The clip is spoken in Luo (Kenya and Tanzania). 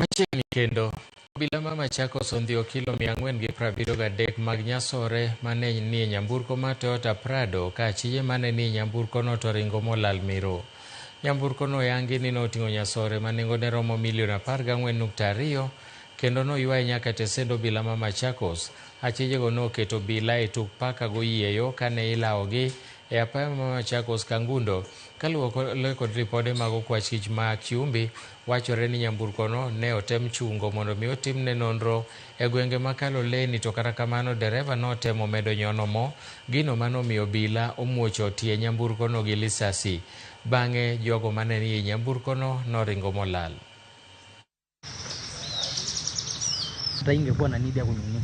Machiegni kendo, obila ma Machakos ondhiyo kilo 473 mag nyasore mane nie nyamburko mar Toyota Prado ka achije mane nie nyamburkono to ringo molal miro. Nyamburkono oyangi ni noting'o nyasore ma nengone romo milion 14.2 kendo noywaye nyaka tesend obila ma Machakos. Achijego noketo obila e tuk paka goyieyo kane ilawogi e apaya ma Machakos Kangundo. Kaluwore kod ripode mag okwach kich ma Kiumbi, wachore ni nyamburkono ne otem chungo mondo mi otimne nonro e gwenge ma Kaloleni to kata kamano dereva notemo medo nyono mo, gino manomiyo obila omuocho tie nyamburkono gi lisasi. Bang'e jogo mane nie nyamburkono noringo molal. Hata ingekuwa na need ya kununua.